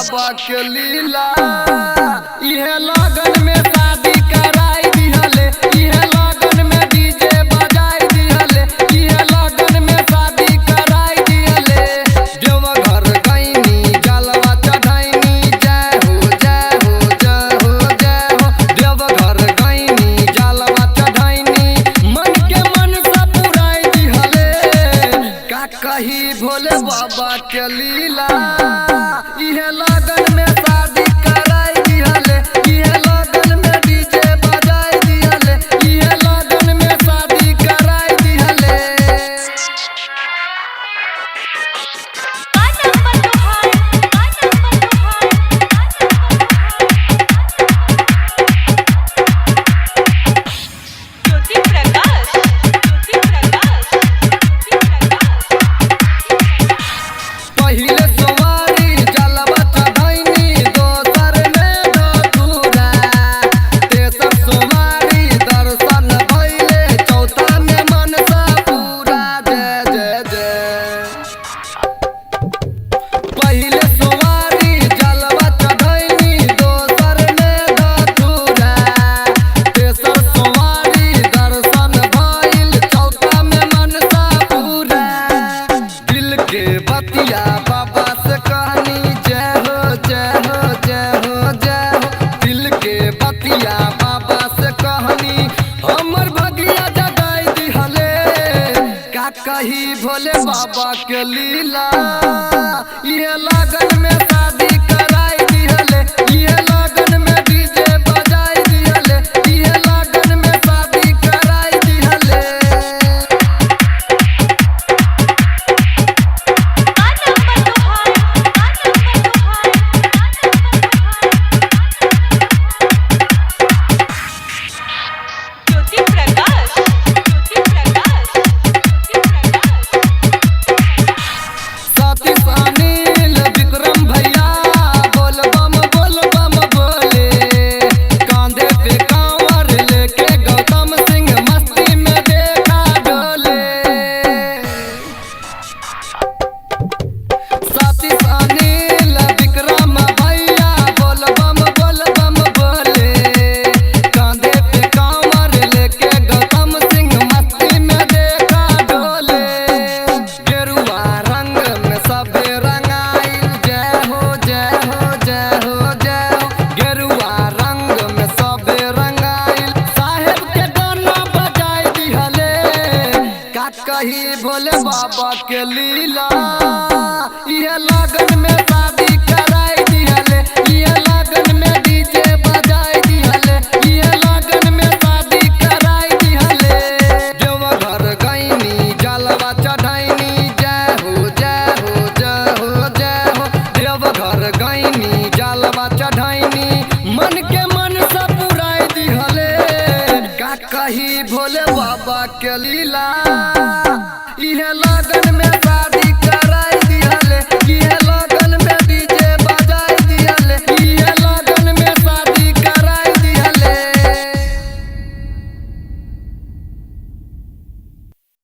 बाबा के लीला। इहे लगन में शादी कराई दिहले, इहे लगन में डीजे बजाई दिहले, इहे लगन में शादी कराई दिहले। देवघर गईनी जलवा चढ़ैनी, जय हो जय हो जय हो जय हो। देवघर गईनी जलवा चढ़ैनी, मन के मन सा पुराई दिहले। का कही भोले बाबा के लीला। इहे लगन में शादी कराई दिहले, इहे लगन में डीजे बजाई दिहले, इहे लगन में शादी कराई दिहले। का नंबर तोहार, का नंबर तोहार, का नंबर तोहार। ज्योति प्रकाश, ज्योति प्रकाश, ज्योति प्रकाश। पहिले सोवारी जलवा चढ़ैनी, दोसर में धतूरा, तेसर सोवारी दर्शन भइले, चौथा में मनसा पूरा। जय जय जय। पहिले सोवारी जलवा चढ़ैनी, दोसर में धतूरा, तेसर सोवारी दर्शन भइल, चौथा में मनसा पूरा। दिल के बतिया बाबा से कहनी, जय हो जय हो जय हो जय हो। दिल के बतिया बाबा से कहनी, हमर भगिया जगाई दिहले। का कही भोले बाबा के लीला। इहे लगन में शादी कराई दिहले, इहे लगन में डीजे बजाई दिहले, इहे लगन में शादी कराई दिहले। का नंबर तोहार, का नंबर तोहार, का नंबर तोहार। ज्योति प्रकाश, ज्योति प्रकाश, ज्योति प्रकाश। सतीश अनिल विक्रम भैया बोल बम बोले, कांधे पे कांवर लेके गौतम सिंह मस्ती में देखा डोले। सतीश अनिल विक्रम भैया बोल बम बोले, कांधे पे कांवर लेके गौतम सिंह मस्ती में देखा डोले। गेरुआ रंग में सबे रंगाइल, जय हो जय हो जय हो जय हो। गेरुआ रंग में सबे रंगाइल, साहेब के गाना बजाई दिहले। का कही भोले बाबा के लीला। इहे लगन में शादी कराई दिहले, इहे लगन में डीजे बजाई दिहले, इहे लगन में शादी कराई दिहले। देवघर गईनी जलवा चढ़ैनी, जय हो जय हो जय हो जय हो। देवघर गईनी जलवा चढ़ैनी, मन के मन सा पुराई दिहले। का कही भोले बाबा के लीला। इहे लगन में